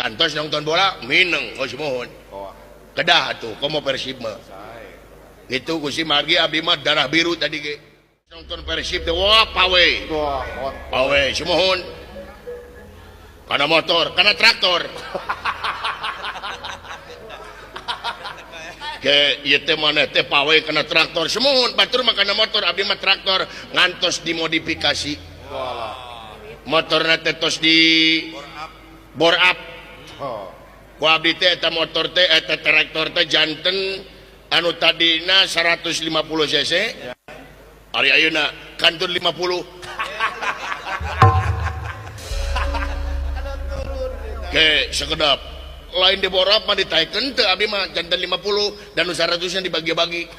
Kantos nonton bola mineng geus mohon. Kedah atuh komo Persib mah. Itu Gusti margi abdi mah darah biru tadi ge. Nonton Persib teh wah pawe. Pawe sumuhun. Kana motor, kana traktor. Ke ieu teh maneh teh pawe kana traktor sumuhun, batur mah kana motor, abdi mah traktor ngantos dimodifikasi. Motorna teh tos di bore up. Ku abdi teh eta motor teh eta traktor teh janten anu tadina 150 cc. Ari ayeuna kantun 50. Ke sekedap lain di bore up mah ditaekeun teu abdi mah janten 50 dan nu 100 nya dibagi-bagi.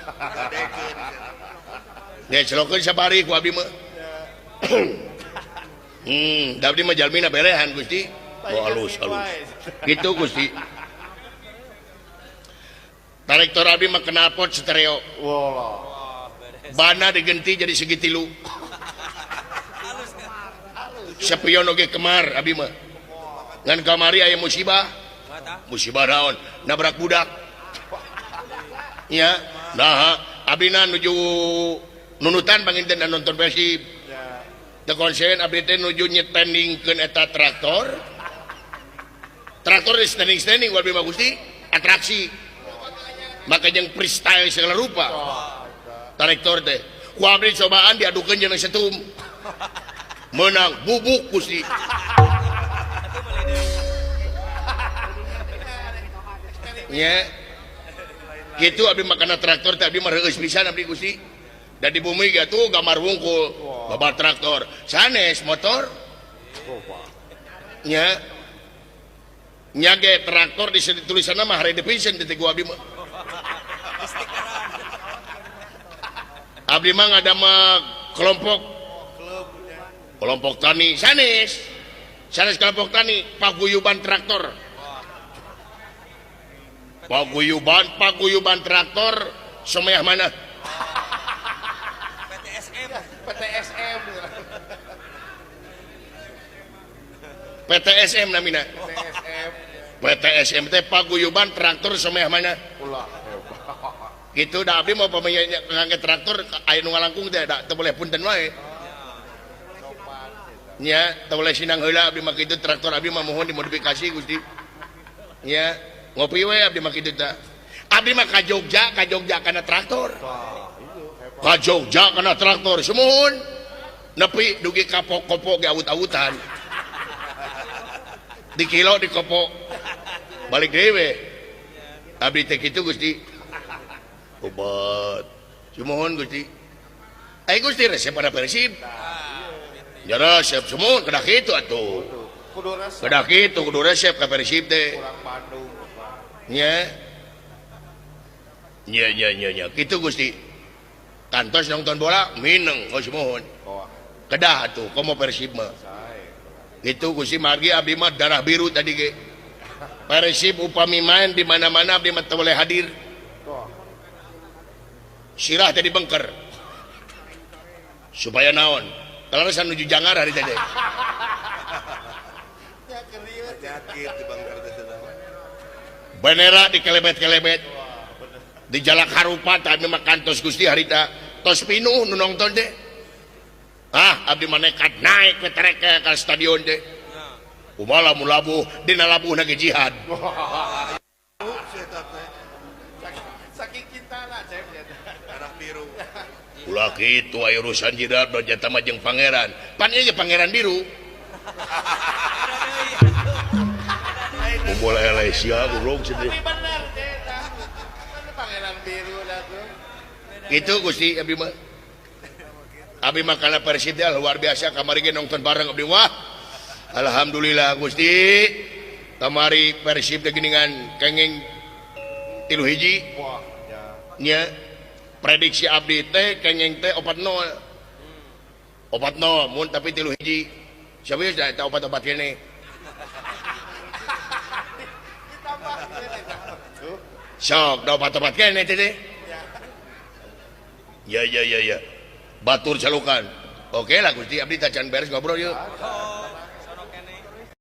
Ge celokeun sabari ku abdi mah. Da abdi mah jalmina berehan Gusti. Oh, halus halus. Gitu Gusti. Traktor abdi mah knalpot stereo. Bana digenti jadi segitilu. Spion oge kemar abdi mah. Ngan kamari aya musibah. Musibah naon? Nabrak budak. Nya, nah abdina nuju nunutan panginten dan nonton Persib. Teu konsen abdi teh nuju nyetendingkeun eta traktor. Traktor di standing-standing abdi mah Gusti, atraksi. Maka jeung freestyle segala rupa. Traktor teh. Ku abdi cobaan diadukeun jeung setum. Menang bubuk Gusti. Nya. Kitu abdi mah kana traktor teh abdi mah reueus pisan abdi Gusti. Da di bumi ge atuh gambar wungkul, loba traktor. Sanes motor. Nya. Nya ge traktor di tulisanna mah Harley Davidson teh ku abdi mah. Abdi mah ngadamel kelompok kelompok tani sanes. Sanes kelompok tani paguyuban traktor. Paguyuban traktor someah mana? PTSM PTSM PTSM namina. PTSM teh paguyuban traktor someah mana? Gitu da abdi mau pamanya ngangge traktor aya nu ngalangkung teh da teu boleh punten wae. Nya teu boleh sinang heula abdi mah kitu traktor abdi mah mohon dimodifikasi Gusti. Nya ngopi we abdi mah kitu tah. Abdi mah ka Jogja kana traktor. Ka Jogja kana traktor sumuhun. Nepi dugi ka kopo ge awut-awutan. Di kilo di kopo. Balik deui we. Abdi teh kitu Gusti. Obat. Sumuhun Gusti. Ai Gusti resep pada Persib. Ya resep sumuhun kedah kitu atuh. Kedah kitu kudu resep ka Persib teh. Nya. Nya nya nya nya kitu Gusti. Kantos nonton bola mineng geus mohon. Kedah atuh komo Persib mah. Kitu Gusti margi abdi mah darah biru tadi ge. Persib upami main di mana-mana abdi mah teu boleh hadir. Sirah tadi bengker. Supaya naon? Kaleresan nuju jangar hari tadi. Bendera dikelebet-kelebet. Di jalak harupat abdi mah kantos Gusti harita tos pinuh nu nonton teh. Ah, abdi mah nekat naik ke trek ke stadion teh. Kumaha lamun labuh dina labuhna ge jihad. Saking cintana cep darah biru. Ulah kitu aya urusan jidat jata mah jeung pangeran. Pan ieu pangeran biru. Kumpul eleh sia goblok cenah. Pangeran biru dah tuh. Gitu Gusti abdi mah. Abdi mah kana Persib teh luar biasa kamari ge nonton bareng abdi wah. Alhamdulillah Gusti. Kamari Persib teh geuningan kenging 3-1. Wah, ya. Nya prediksi abdi teh kenging teh 4-0. 4-0 mun tapi 3-1. Sawieu da eta opat-opat kene. Sok da opat-opat kene teh. Ya ya ya ya. Batur calukan. Oke lah Gusti abdi tacan beres ngobrol yuk.